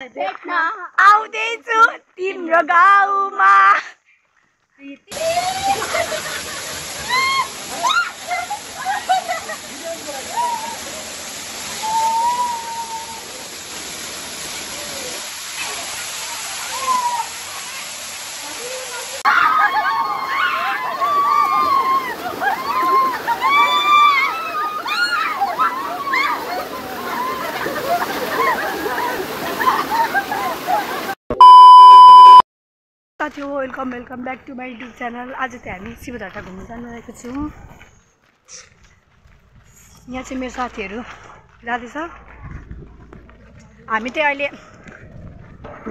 देख्न आउँदैछु तिम्रो गाउँमा। साथी हो welcome back to my YouTube channel. आज चाहिँ हामी शिवझट्टा घुम्न जानुरहेको छौँ। यहाँ चाहिँ मेरो साथीहरू जाँदैछ। हामी चाहिँ अहिले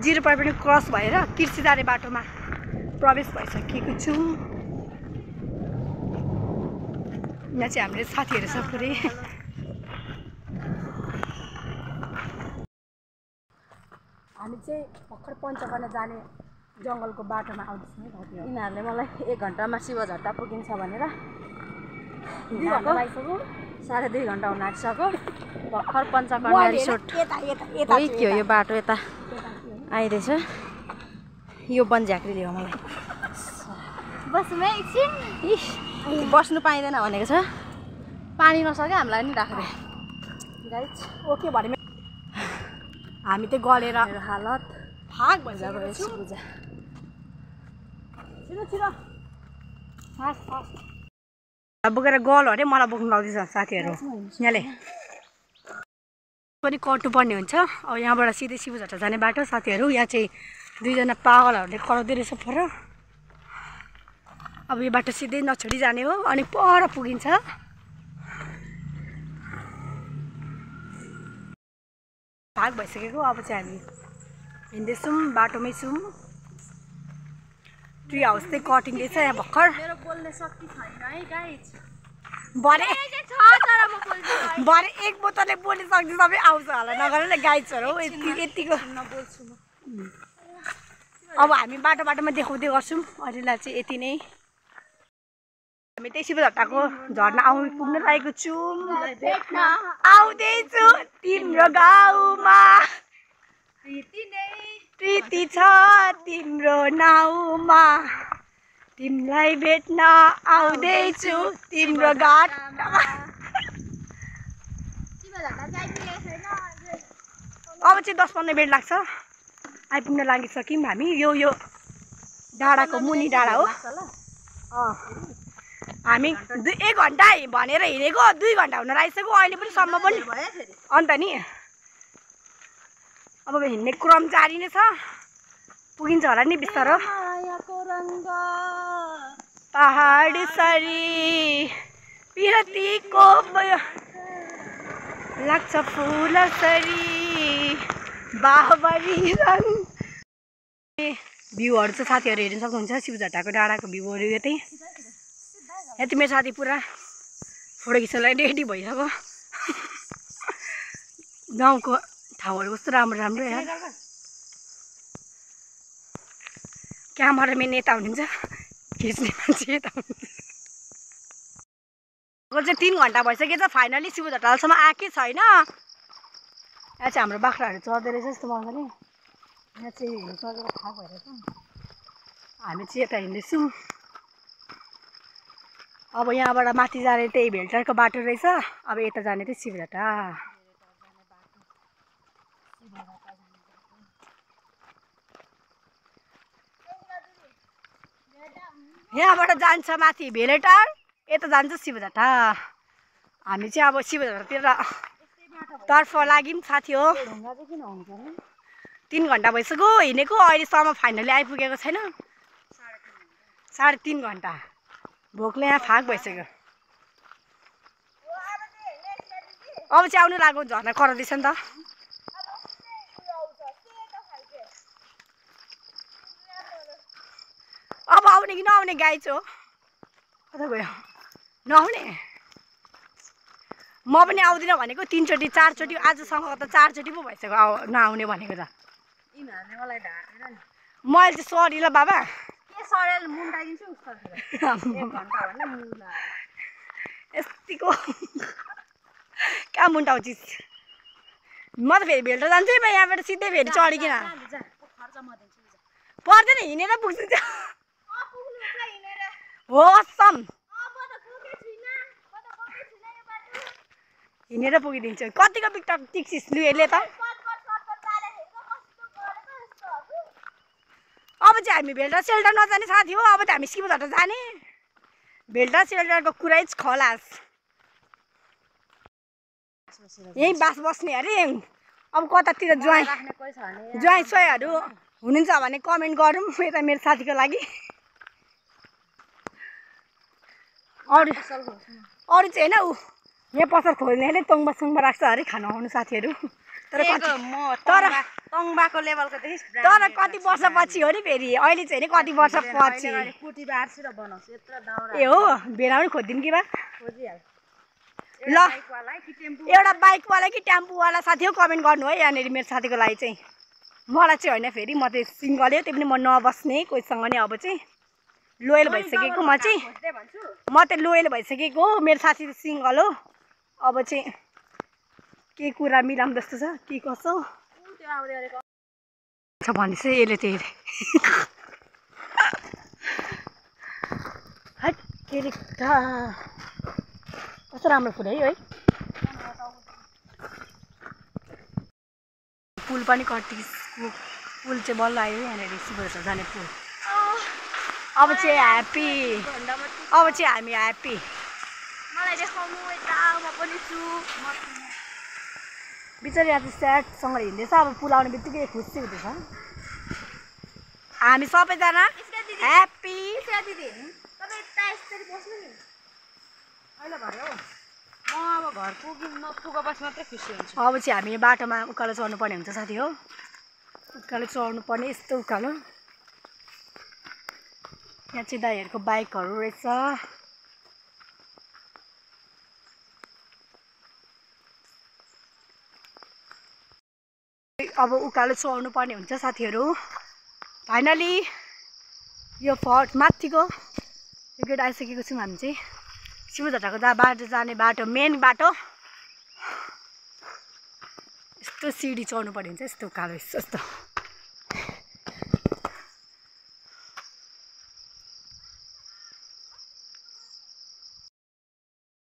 0 पनि क्रस भएर तिर्सी जाने बाटोमा प्रवेश भइसकेको छौँ। यहाँ चाहिँ हाम्रो साथीहरू छ पुरै। हामी चाहिँ भर्खर पञ्चकर्णा जाने जङ्गलको बाटोमा आउँदैछौँ। यिनीहरूले मलाई 1 घन्टामा शिवझट्टा पुगिन्छ भनेर 2 घन्टा लागिसक्यो। 2.5 घन्टा हुन आँटिसक्यो। भर्खर पञ्चकर्णा रिसोर्ट थियो। यो बाटो यता आइरहेछ। यो बनझ्याक्रीले हो मलाई बस्नुमै एकछिन बस्नु पाइँदैन भनेको छ। पानी नसक्यो हामीलाई नि राख्दै गाइज। ओके भने हामी चाहिँ गलेर मेरो हालत भाग भइसकेको छ। पूजा छिटो बोकेर गल अरे मलाई बोक्नु लाउँदैछ साथीहरू। यहाँले पनि कट्नु पर्ने हुन्छ। अब यहाँबाट सिधै शिवझट्टा जाने बाटो साथीहरू। यहाँ चाहिँ 2 जना पागलहरूले कराउँदै रहेछ पर। अब यो बाटो सिधै नछोडी जाने हो अनि पर पुगिन्छ। भाग भइसकेको। अब चाहिँ हामी हिँड्दैछौँ, बाटोमै छौँ। ट्री हाउस चाहिँ कटिङले छ यहाँ भर्खर। मेरो बोल्ने शक्ति छैन है गाइज। भरे 1 बोतलले बोल्ने सक्ने सबै आउँछ होला। नगर न गाइजहरू यतिको नबोल्छु म। अब हामी बाटोमा देखाउँदै गर्छौँ। अहिलेलाई चाहिँ यति नै। हामी त्यही शिवझट्टाको झर्ना पुग्न लागेको छौँ। देख्न आउँदैछु तिम्रो गाउँमा, प्रीति छ तिम्रो नाउँमा, तिमीलाई भेट्न आउँदैछु तिम्रो घाटमा। अब चाहिँ 10-15 मिनट लाग्छ आइपुग्न लागिसक्यौँ हामी। यो डाँडाको मुनि डाँडा हो। हामी 1 घन्टा भनेर हिँडेको 2 घन्टा हुन लागिसक्यो अहिले पनि सम्म पनि। अन्त नि अब हिँड्ने क्रम जारी नै छ। पुगिन्छ होला नि बिस्तारो। पहाड सरी पिरतीको लाग्छ फुल सरी बाबरी रङ। भ्यूहरू चाहिँ साथीहरू हेर्न सक्नुहुन्छ। शिवझट्टाको डाँडाको भ्यूहरू यतै। यहाँ चाहिँ मेरो साथी पुरा फोटो खिच्नलाई रेडी भइसक्यो। गाउँको ठाउँहरू कस्तो राम्रो यार। क्यामेराम्यान यता हुनुहुन्छ, खिच्ने मान्छे यता हुनुहुन्छ। चाहिँ 3 घन्टा भइसकेछ। फाइनली शिवझट्टासम्म आएकै छैन। यहाँ चाहिँ हाम्रो बाख्राहरू चढ्दै रहेछ जस्तो मजाले। यहाँ चाहिँ हिँड्नु चढेर थाहा भइरहेछ। हामी चाहिँ यता हिँड्दैछौँ। अब यहाँबाट माथि जाने त्यही भेल्टारको बाटो रहेछ। अब यता जाने चाहिँ शिवझट्टा। यहाँबाट जान्छ माथि भेलेटार, यता जान्छ शिवझट्टा। हामी चाहिँ अब शिवझट्टातिर तर्फ लाग्यौँ साथी हो। 3 घन्टा भइसक्यो हिँडेको। अहिलेसम्म फाइनली आइपुगेको छैन। 3.5 घन्टा। भोकले यहाँ फाक भइसक्यो। अब चाहिँ आउनु लाग्यो। झर्ना कराउँदैछ नि त। अब आउने कि नआउने गाइज हो। कता गयो नआउने। म पनि आउँदिनँ भनेको 3 चोटि 4 चोटि आजसँग त 4 चोटि पो भइसक्यो नआउने भनेको त। यिनीहरूले मलाई ढाकेर नि। मैले चाहिँ सरी ल बाबा। के सरेल मुन्टाइदिन्छु उसको 1 घन्टा भने मुला यतिको कहाँ मुन्टाउँछिस्। म त फेरि भेल्टा जान्छु है यहाँबाट सिधै फेरि चढिकिन पर्दैन हिँडेर पुग्छ हो असम हिँडेर पुगिदिन्छ कतिको पिकटक टिक्सिस लु यसले त अब चाहिँ हामी भेल्टा सेल्टर नजाने साथी हो अब त हामी शिवझट्टा जाने भेल्टा सेल्टरको कुरै खलास यहीँ बास बस्ने अरे अब कतातिर ज्वाइँ सोयहरू हुनुहुन्छ भने कमेन्ट गरौँ यता मेरो साथीको लागि अरू चाहिँ होइन ऊ यहाँ पसल खोल्नेले तोङबा सुङबा राख्छ अरे खाना आउनु साथीहरू तर कति वर्षपछि हो नि फेरि अहिले चाहिँ नि कति वर्षपछि ए हो भेडा पनि खोजिदिउँ कि बा ल एउटा बाइकवाला कि टेम्पोवाला साथी हो कमेन्ट गर्नु है यहाँनिर मेरो साथीको लागि चाहिँ मलाई चाहिँ होइन फेरि म चाहिँ सिङ्गल हो त्यही पनि म नबस्ने कोहीसँग नै अब चाहिँ लोयल भइसकेको म चाहिँ लोयल भइसकेको हो मेरो साथी चाहिँ सिङ्गल हो अब चाहिँ के कुरा मिलाउँ जस्तो छ के कसो भनेछ यसले चाहिँ हट के अरे कस्तो राम्रो फुल है पुल पनि कटिसको पुल चाहिँ बल्ल आयो यहाँनिर शिवझट्टा जाने पुल अब चाहिँ ह्याप्पी हामी ह्याप्पी मलाई देखाउनु यता म पनि छु बिचरा यहाँ चाहिँ स्याडसँग हिँड्दैछ अब पुल आउने बित्तिकै खुसी हुँदैछ हामी सबैजना ह्याप्पी अब घर पुगेपछि मात्रै खुसी हुन्छ अब चाहिँ हामी बाटोमा उकालो चढ्नु पर्ने हुन्छ साथी हो उकालो चढ्नु पर्ने यस्तो उकालो यहाँ चाहिँ दाइहरूको बाइकहरू रहेछ अब उकालो चढ्नु पर्ने हुन्छ साथीहरू फाइनली यो फर्ट माथिको यो गेट आइसकेको छौँ हामी चाहिँ शिवझट्टाको बाटो जाने बाटो मेन बाटो यस्तो सिडी चढ्नु पर्ने हुन्छ यस्तो उकालो यस्तो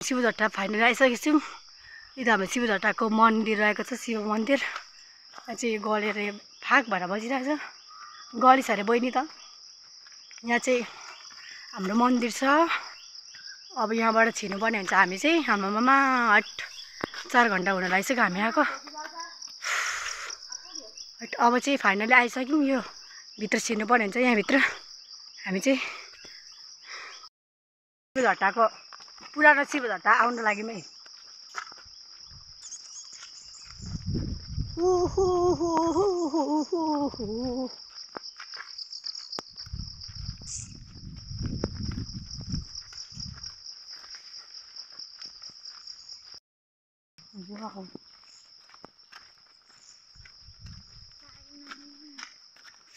शिवझट्टा फाइनली आइसकेको छौँ यता हाम्रो शिवझट्टाको मन्दिर रहेको छ शिव मन्दिर यहाँ चाहिँ गलेर फाक भएर बसिरहेको छ गलिस अरे बहिनी त यहाँ चाहिँ हाम्रो मन्दिर छ अब यहाँबाट छिर्नुपर्ने हुन्छ हामी चाहिँ हाम्रो मामा 4 घन्टा हुन लागिसक्यो हामी आएको अब चाहिँ फाइनली आइसक्यौँ यो भित्र छिर्नुपर्ने हुन्छ यहाँभित्र हामी चाहिँ शिवझट्टाको पुरानो शिवझट्टा आउनु लागि है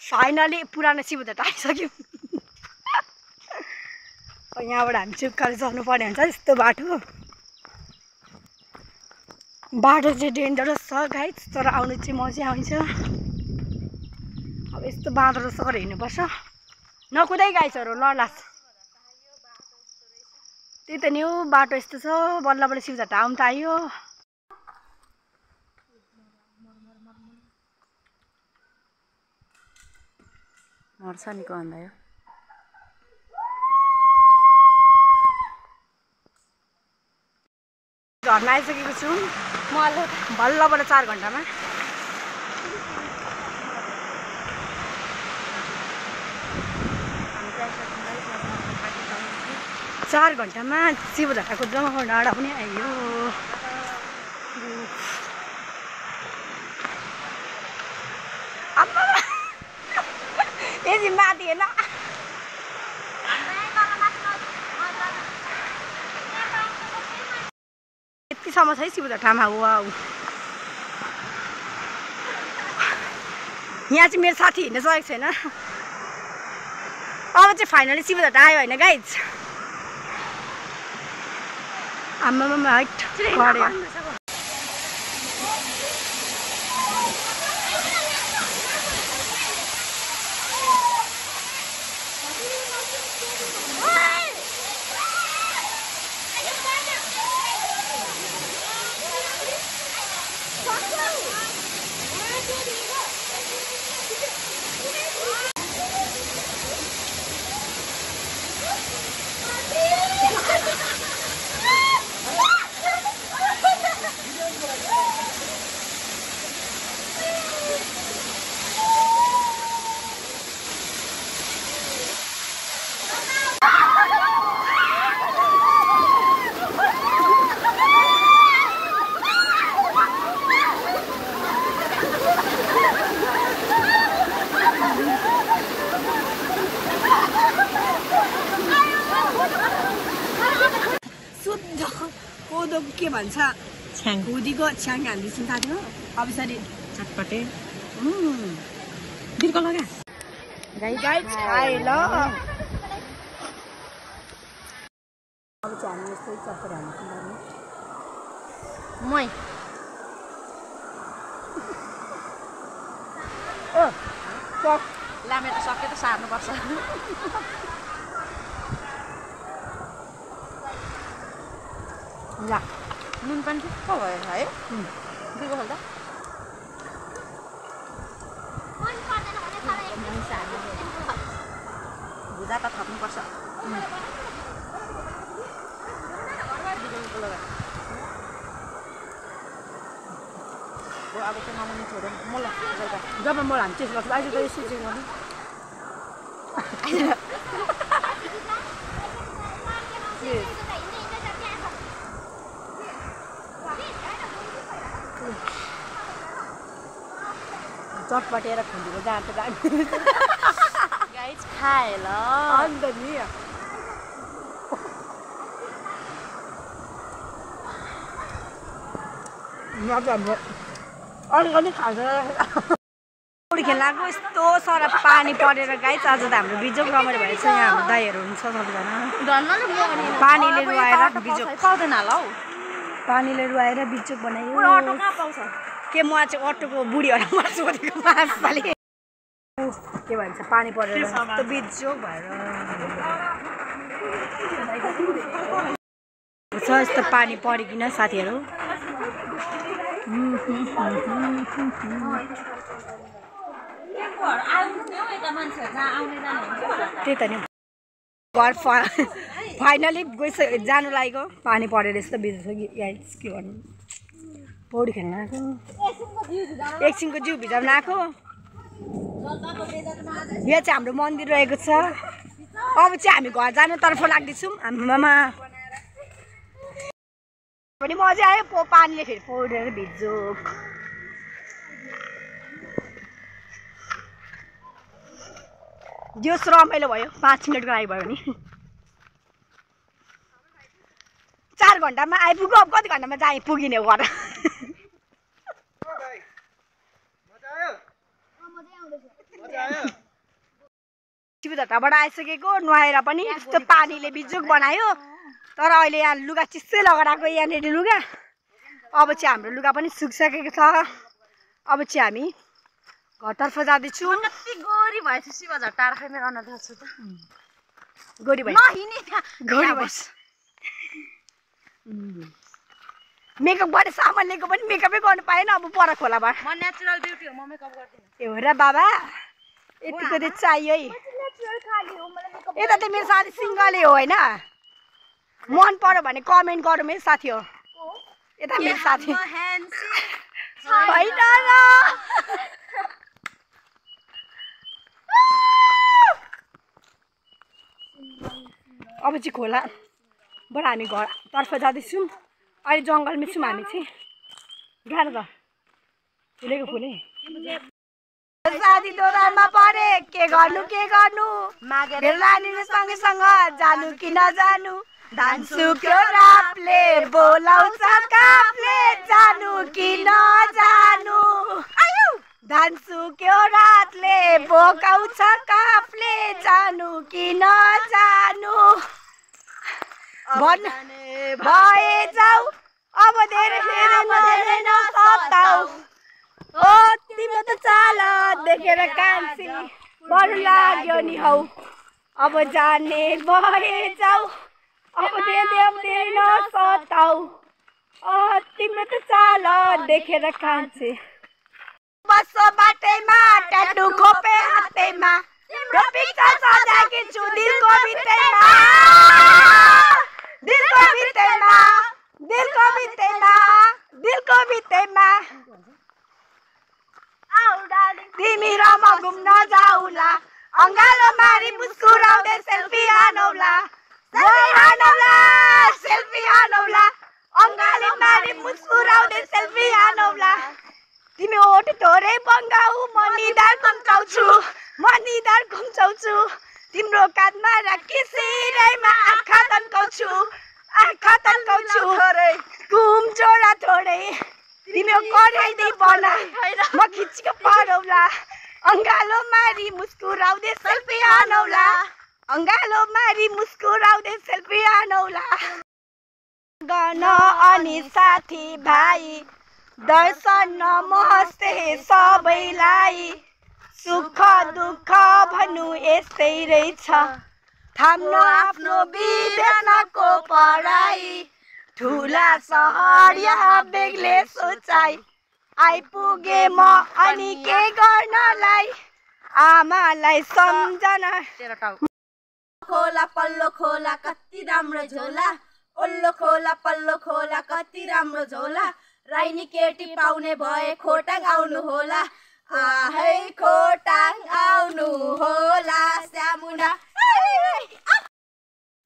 फाइनली पुरानो शिवझट्टा आइसक्यो यहाँबाट हामी चाहिँ उकालो चढ्नु पर्ने हुन्छ यस्तो बाटो चाहिँ डेन्जरस छ गाइस तर आउनु चाहिँ मजा आउँछ अब यस्तो बाँदर जस्तो गरेर हिँड्नुपर्छ नकुदै गाइसहरू लड्लास त्यही त नि हो बाटो यस्तो छ बल्ल बल्ल शिवझट्टा आउनु त आयो मर्छ नि भन्दा यो झर्ना आइसकेको छु म बल्लबाट 4 घन्टामा 4 घन्टामा शिवझट्टाको जङ्गल डाँडा पनि आयो यति माथि हेर्न यतिसम्म छ है शिवझट्टामा वाउ यहाँ चाहिँ मेरो साथी हिँड्न सकेको छैन अब चाहिँ फाइनली शिवझट्टा आयो होइन गाइज आम्मामा हाइट के भन्छ भुदीको छ्याङ हाल्दैछौँ थाहा थियो अब यसरी चटपटे बिर्को लगा गाइस खाए ल अब चाहिँ हामी यस्तै चटपटे हाल्छौँ मै लामेर सक्यो त सार्नुपर्छ ल नुन पनि ठिक्क भयो है दुईको खोल्दा भुजा त थप्नुपर्छ अब चाहिँ नमान्ने छोड्यो मल जब म हामी टेस्ट गर्छु अहिले त यसो चाहिँ गर्नु चटपटेर खुन्डीको जाँड त गाइस खाए ल अन्त नि हाम्रो अलिकति खान्छ पौडी खेल्नको यस्तो साह्रो पानी परेर गाइस आज त हाम्रो बिजोक रमाइलो भएछ यहाँ हाम्रो दाइहरू हुन्छ सबैजना पानीले रुवाएर बिजोक पाउँदैन होला हौ पानीले रुवाएर बिजोक बनायो अटो कहाँ पाउँछ के म चाहिँ अटोको बुढीहरूलाई म सोधेको मासपाले के भन्छ पानी परेर यस्तो बिजोक भएर छ यस्तो पानी परिकिन साथीहरू त्यही त नि घर फाइनली जानु लागेको पानी परेर यस्तो बिर्छ गाइस के गर्नु पौडी खेल्न आएको एकछिनको जिउ भिजाउन आएको यहाँ चाहिँ हाम्रो मन्दिर रहेको छ अब चाहिँ हामी घर जानुतर्फ लाग्दैछौँ आमामा पनि मजा आयो पानीले फेरि पौडेर भिज्जोक जोस रमाइलो भयो 5 मिनटको लागि भयो नि 4 घन्टामा आइपुग्यो अब कति घन्टामा चाहिँ पुगिने हो घर शिवझट्टाबाट आइसकेको नुहाएर पनि यस्तो पानीले बिजोक बनायो तर अहिले यहाँ लुगा चिसै लगाएर आएको यहाँनिर लुगा अब चाहिँ हाम्रो लुगा पनि सुकिसकेको छ अब चाहिँ हामी घरतर्फ जाँदैछौँ कति गोरी भएछ शिवझट्टा आएर मेरो अनुहार छु त गोरी भएछ नहिने त्यहाँ गोरी भएछ मेकअप गर्ने सामान लिएको पनि मेकअपै गर्नु पाएन अब पर खोलाबाट म नेचुरल ब्युटी हो म मेकअप गर्दिनँ हो र बाबा यतिको चाहिँ चाहियो है यता त मेरो साथी सिङ्गलै हो होइन मन पर्यो भने कमेन्ट गरौँ है साथी हो यता मेरो साथी होइन र अब चाहिँ खोलाबाट हामी घरतर्फ जाँदैछौँ अहिले जङ्गलमै छौँ हामी चाहिँ गाह्रो त फुलेको फुले साथी दोधारमा परे के गर्नु मागेर लाने सँगैसँग जानु कि नजानु धान सुक्यो रापले बोलाउँछ कापले जानु कि नजानु धान सुक्यो रातले बोकाउँछ कापले जानु कि नजानु भए जाऊ अब धेरै नसताऊ ओ तिम्रो त चाल देखेर कान्छी बरु लाग्यो नि हौ अब जाने भए जाऊ अब धेरै नसताऊ तिम्रो त चाल देखेर कान्छी बसो बाटैमा ट्याटु खोपे हातैमा र पिक्चर सजाएकी छु दिलको भित्तैमा तिमी र म घुम्न जाउला अङ्गालो मारी मुस्कुराउँदै सेल्फी हानौला सेल्फी हानौला अङ्गालो मारी मुस्कुराउँदै सेल्फी हानौला तिमी ओठ थोरै बङ्गाउ म निधार घुम्चाउँछु तिम्रो काँधमा राखी सिरैमा आँखा तन्काउँछु कराइदै बना म खिचको पढौला अङ्गालो मारी मुस्कुराउँदै सेल्फी हानौला अङ्गालो मारी मुस्कुराउँदै सेल्फी हानौला गन अनि साथी भाइ दर्शन नमस्ते सबैलाई सुख दुःख भन्नु यस्तै रहेछ थाम्न आफ्नो विदेशको पढाइ ठुला सहर यहाँ बेग्लै सोचाइ आइपुगे म अनि के गर्नलाई आमालाई सम्झना खोला पल्लो खोला कति राम्रो झोला ओल्लो खोला पल्लो खोला कति राम्रो झोला राइनी केटी पाउने भए खोटाङ आउनु होला आहै खोटाङ आउनु होला श्यामुना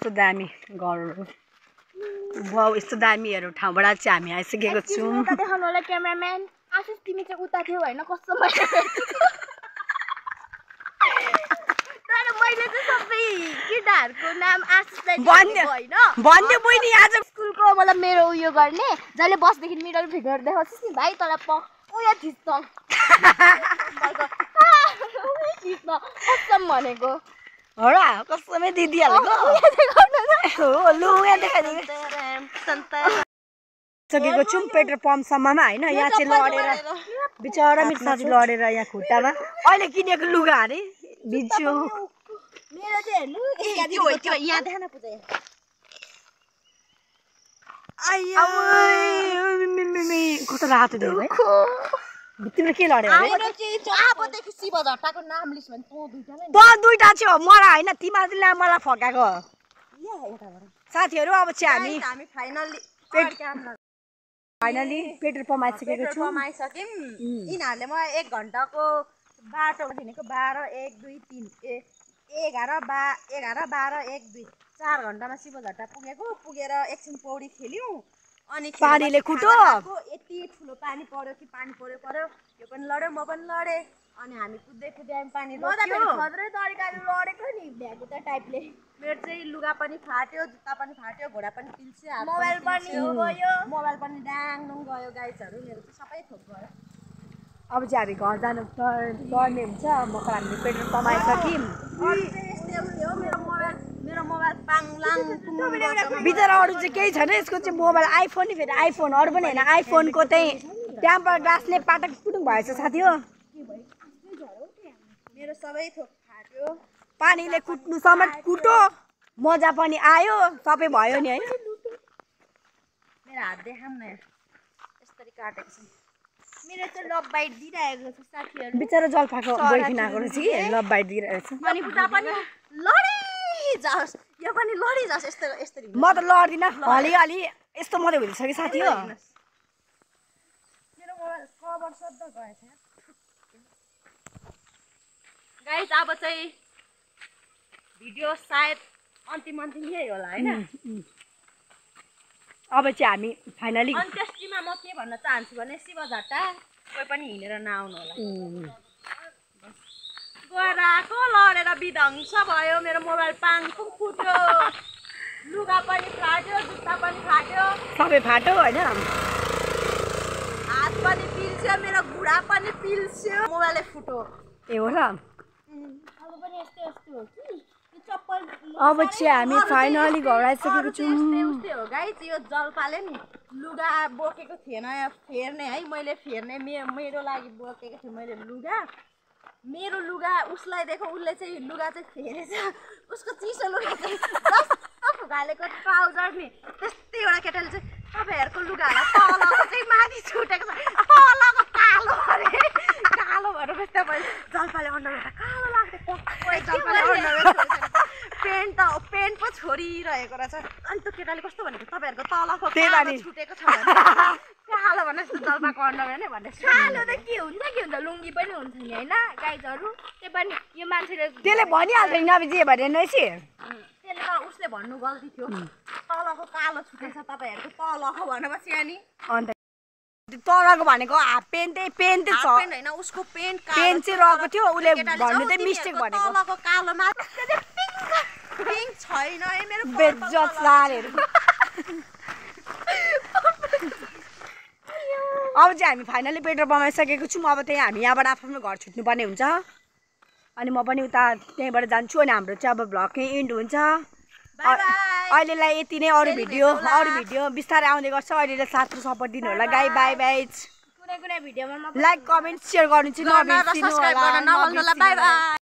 यस्तो दामी घरहरू वाउ यस्तो दामीहरू ठाउँबाट चाहिँ हामी आइसकेको छौँ देखाउनु होला क्यामेराम्यान आशिष तिमी चाहिँ उता थियौ होइन कस्तो मैले चाहिँ सबै केटाहरूको नाम आशिषलाई भन्यो बहिनी आज स्कुलको मतलब मेरो उयो गर्ने जहिले बसदेखि मिडल फिगर देखाउँछस् नि भाइ तँलाई उयो थिच्छ कसम भनेको हो र कसमै दिदिहालेको हो लु यहाँ देखाइदिएको सकेको छौँ पेट्रोल पम्पसम्ममा होइन यहाँ चाहिँ लडेर बिचरा मेरो साथी लडेर यहाँ खुट्टामा अहिले किनेको लुगा अरे भिज्यो मेरो चाहिँ हेर्नु यहाँ देखा न पूजा कस्तो रातो दियो है तिम्रो के लड्यो अबदेखि शिव झट्टाको नाम लिस् भने त दुईटा चाहिँ मलाई होइन तिमीले मलाई फकाएको साथीहरू अब चाहिँ हामी फाइनली पेट्रोल पम्प आइसकेको छौँ आइसक्यौँ यिनीहरूले म 1 घन्टाको बाटो हिँडेको 12 1 2 3 11 12 1 2 4 घन्टामा शिव झट्टा पुगेर एकछिन पौडी खेल्यौँ अनि पानीले खुट्यो यति ठुलो पानी पर्यो कि पानी पर्यो यो पनि लड्यो म पनि लडेँ अनि हामी कुद्दै हामी पानी खद्रै तरिकाले लडेको नि भ्याकुता टाइपले मेरो चाहिँ लुगा पनि फाट्यो जुत्ता पनि फाट्यो घोडा पनि पिल्स्यो मोबाइल पनि गयो मोबाइल पनि डाङडुङ गयो गाइजहरू मेरो चाहिँ सबै थोक गयो अब चाहिँ हामी घर जानु पर्ने हुन्छ म हामीले पेट्रोल पम्प आइसक्यौँ मेरो मोबाइल पाङलाङ बिचरा अरू चाहिँ केही छैन यसको चाहिँ मोबाइल आइफोन नि फेरि आइफोन अरू पनि होइन आइफोनको चाहिँ टेम्पर ग्लासले पाटक पुटुङ भएछ साथी हो मेरो सबै थोक फाट्यो पानीले कुट्नु समेत कुट्यो मजा पनि आयो सबै भयो नि है मेरो हात देखाम न यसरी काटेको छ मेरो चाहिँ लभ बाइट दिइरहेको छ साथीहरू बिचरा जलपाको बोयफ्रेन्ड आएको रहेछ कि लभ बाइट दिइरहेको छ अनि पुता पनि लडिजाओस् यो पनि लडिजाओस् यस्तरी म त लड्दिनँ हलिहाली यस्तो मात्रै हुँदैछ कि साथी हो मेरो मोबाइल कभर सबै गएछ गाइस अब चाहिँ भिडियो सायद अन्तिम यही होला हैन अब चाहिँ हामी फाइनली अन्त्येष्टिमा म के भन्न चाहन्छु भने शिव झट्टा कोही पनि हिँडेर नआउनु होला गराको लडेर विध्वंस भयो मेरो मोबाइल पाङखुङ फुट्यो लुगा पनि फाट्यो जुत्ता पनि फाट्यो सबै फाट्यो होइन हात पनि पिल्स्यो मेरो घुँडा पनि पिल्स्यो मोबाइलै फुट्यो ए हो र अब पनि यस्तै हो कि चप्पल अब चाहिँ हामी फाइनली घर आइसकेको छौँ उस्तै हो गाइस यो जलपाले नि लुगा बोकेको थिएन फेर्ने है मैले फेर्ने मेरो लागि बोकेको थिएँ मैले लुगा मेरो लुगा उसलाई देखो उसले चाहिँ लुगा चाहिँ फेरेछ उसको चिसो लुगा चाहिँ जस्तो फुगालेको ट्राउजर नि त्यस्तै एउटा केटाले चाहिँ तपाईँहरूको लुगालाई तलको चाहिँ माथि छुटेको छ तलको कालो अरे कालो भएर बस्दा भयो जलपाले अन्डरवेयर कालो लाग्छ पेन्ट पो छोडिरहेको रहेछ अनि त्यो केटाले कस्तो भनेको तपाईँहरूको तलको कालो छुटेको छ भने कालो भने जलपाको अन्डरवेयर नै भन्ने कालो त के हुन्छ लुङ्गी पनि हुन्छ नि होइन गाइजहरू त्यो पनि यो मान्छेले त्यसले भनिहाल्छ नि अब जे भने रहेछ त्यसले त उसले भन्नु गल्ती थियो तलको कालो छुटेछ तपाईँहरूको तलको भनेपछि अनि अन्त तलको भनेको हाफ पेन्ट पेन्ट छ होइन उसको पेन्ट चाहिँ रहेको थियो उसले भन्नु चाहिँ मिस्टेक भनेको तलको कालोमा पिङ्क छैन है मेरो बेज्जत सारहरू अब चाहिँ हामी फाइनली पेट्रोल बनाइसकेको छौँ। अब त्यही हामी यहाँबाट आफ्नो घर छुट्नुपर्ने हुन्छ अनि म पनि उता त्यहीँबाट जान्छु अनि हाम्रो चाहिँ अब भ्लग यहीँ इन्ड हुन्छ। अहिलेलाई यति नै। अरू भिडियो बिस्तारै आउँदै गर्छ। अहिले साथ सपोर्ट दिनु होला गाई। By by. कुनै भिडियोमा लाइक कमेन्ट सेयर गर्नु चाहिँ नबिर्सिनु होला। By by.